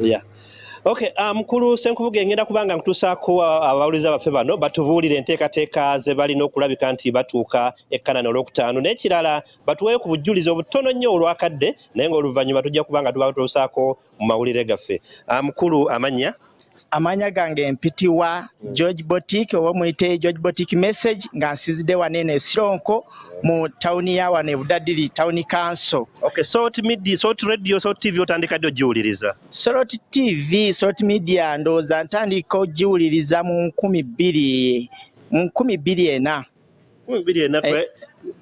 Yeah. Okay, mukulu Senkubuge, ngenda kubanga nkutuusaako abawuliza baffe bano batubuulire enteekateeka ze balina okulabika nti batuuka e Kanani Olwokutaano, n'ekirala batuweeyo ku bujulizi obutono nnyo olwakadde, naye ng'oluvannyuma tujja kubanga tubatuusaako mu mawulire gaffe. Mukulu, amannya? Amanya gange mpitibwa George Botik, oba muyite George Botik Message, nga nsinzidde wano eno Esironko mu tawuni ya wano Ebudadiri Town Council. Okay, Salt Media, Salt Radio, Salt TV, otandika ddi ogiwuliriza? Salt TV, Salt Media, ndowooza ntandika ogiwuliriza mu 2004. 2004?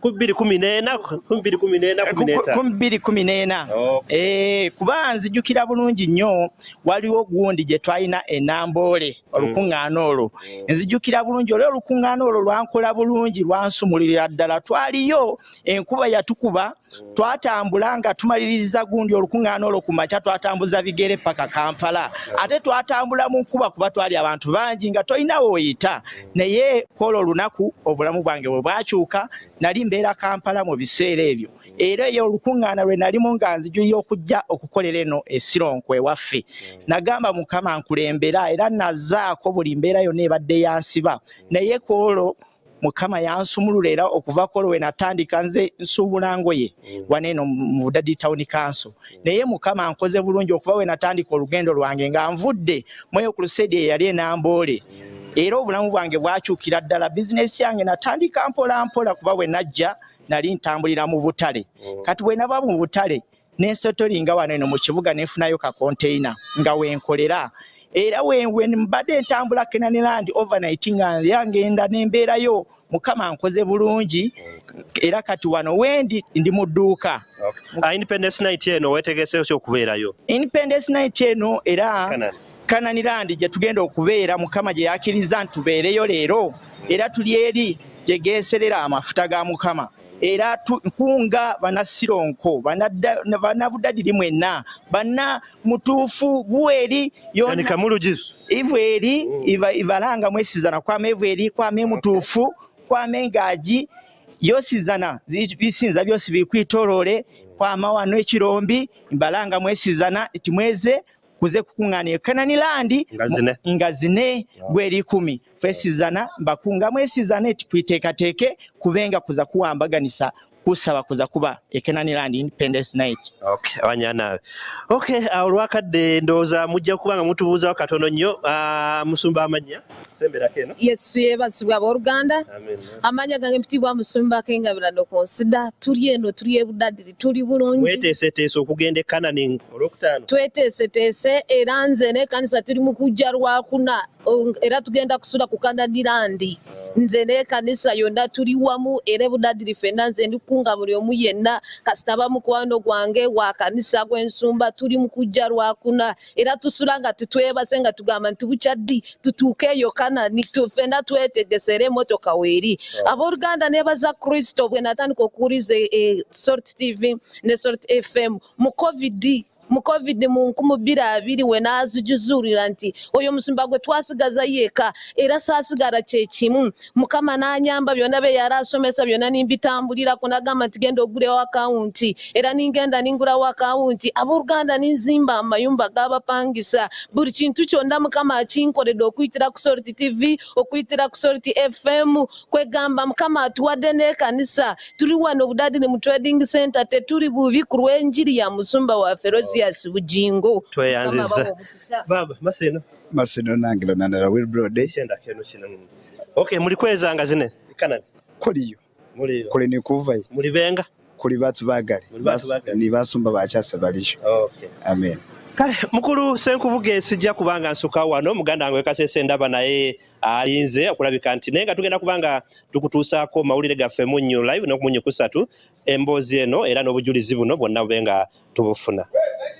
2014, 2014, 15? 2014. Kuba nzijukira bulungi nnyo, waliwo gundi gye twalina enamboole, olukuŋŋaana olwo nzijukira bulungi. Oli olukuŋŋaana olwo lwankola bulungi, lwansumulirira ddala. Twaliyo, enkuba yatukuba, twatambula nga tumaliriza gundi olukuŋŋaana olwo ku makya, twatambuza bigere paka Kampala, ate twatambula mu nkuba kuba twali abantu bangi nga tolina woyita. Naye kwolwo olunaku obulamu bwange bwe bwakyuka. Nali mbeera Kampala mu biseera ebyo, era eyo olukuŋŋaana lwe nalimu nga nzijulira okujja okukolera eno Esironko ewaffe. Nagamba, "Mukama, nkulembera," era nazaako buli mbeera yonna ebadde yansiba. Naye kwolwo Mukama yansumulula, era okuva kwolwo we natandika, nze nsuubula ngoye wano eno mu Budadi Town Council, naye Mukama nkoze bulungi okuva we natandika olugendo lwange nga nvudde mweyo crusade eyali enamboole, era obulamu bwange bwakyukira ddala. Bizinesi yange natandika mpola mpola, kuba bwe najja nali ntambulira mu butale. Kati bwe nava mu butale nensettlinga wano eno mu kibuga, nenfunayo ka container nga wenkolera, era we mbadde ntambula Canaanland overnight nga era ngenda nembeerayo. Mukama nkoze bulungi, era kati wano wendi ndi mu dduuka. Independence Night eno weetegese ki okubeerayo? Independence Night eno era Canaan. Canaanland gye tugenda okubeera, Mukama gye yakiriza nti tubeereyo leero, era tuli eri gye geeserera amafuta ga Mukama. Era nkunga Bannasironko, Bannabudadiri mwenna, banna mutuufu vueri Yani kamulugisu. Ivu eri iva ivalanga mwesizana kwama evu eri kwama emutuufu kwama engaji yosizana bisinza byose bikwitolole kwama wano ekirombi mbalanga mwesizana iti mweze kuze kukuŋŋaana Canaanland. Nga zine. Nga zine gweri 10 twesizana, mbakunga mwesizana eti kwiteekateeke kubenga kuza kuwambaganisa kusaba kuza kuba e Canaanland Independence Night. Okay, abanyana. Okay, olwakadde ndowooza mujja kuba nga mutubuuzawo katono nnyo. Musumba, amannya? Semberako eno. Yesu yeebazibwe, abooluganda. Amen. Amanya gange mpitibwa Musumba Kengabirano Konsida. Tuli eno, tuli Ebudadiri, tuli bulungi. Mweteeseteese okugenda e Kanani Olwokutaano? Tweteeseteese, era nze n'ekkanisa tuli mu kujja Lwakuna, era tugenda kusula ku Canaanland. Nze n'ekkanisa yonna tuli wamu, era Ebudadiri ffenna. Nze ndikunga buli omu yenna kasitaba mukwano gwange wa kanisa gw'ensumba. Tuli mu kujja Lwakuna, era tusula nga tetwebase, nga tugamba nti bukya ddi tutuuke eyo Kanani. Ffenna twetegese, era emotoka weeri. Abooluganda, nebaza Kristo. Bwe natandika okuwuliza Salt TV ne Salt FM mu COVID mu 2020, we naazijuzuulira nti oyo omusumba gwe twasigaza yeka, era saasigala kyekimu. Mukama n'anyamba, byonna bye yali asomesa byonna nimbitambulirako. Nagamba nti genda ogulewo akawunti, era ningenda ningulawo akawunti. Abooluganda, ninzimba amayumba g'abapangisa. Buli kintu kyonna Mukama akinkoledde okuyitira ku Salt TV, okuyitira ku Salt FM. Kwegamba Mukama atuwadde n'ekanisa. Tuli wano Budadini mu trading center, tetuli bubi ku lw'enjiri ya musumba waffe Rosius Bugingo. Tweyanziza. Mukama abawe omukisa. Baba, masino. Masino nangilo nanala Wilbrod. Kyenda keno kino. Okay, muli kwezanga zine Kanani? Kuliyo. Muliyo. Kuli nikuvayo. Muli benga? Kuli batu bagali. Muli batu bagali. Ni basumba bakyase baliyo. Okay. Amen. Kale mukulu Senkubuge, sijja kubanga nsuka wano, muganda wange Kasese ndaba naye alinze okulabika nti, naye nga tugenda kubanga tukutuusaako mawulire gaffe Munyu Live n'okumunyu kusatu, emboozi eno era n'obujulizi buno bwonna bube nga tubufuna.